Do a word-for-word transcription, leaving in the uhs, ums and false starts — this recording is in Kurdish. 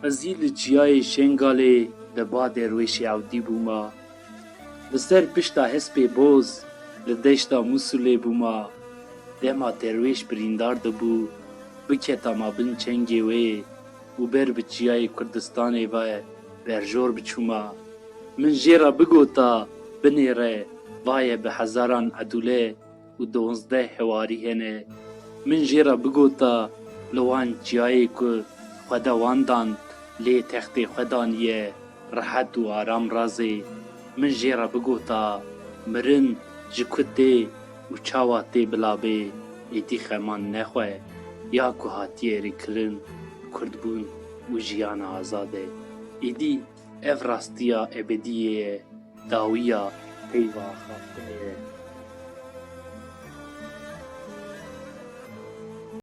Ez yî li çiyayê Şengalê de ba derwêşê ewdî bûma. Li ser pişta hespê boz li deşta Mûsulê bûma. Dema derwêş birîndar dibû, biketama bin çengê wê û ber bi çiyayê Kurdistanê ve berjor biçûma. Min jê re bigota, binêre, va ye bi hezaran edûle û duwazdeh hewarî hene. Min jê re bigota, li wan çiyayê ku Xweda wan dan, lê textê xwe daniye, rehet û aram razê. Min jê re bigota, mirin ji ku tê û çawa tê bila bê, êdî xeman nexwe, ya ku hatiye rêkirin, kurdbûn û jiyana azad e. Êdî ev rastiya ebediyê ye, dawiya peyva axaftinê ye.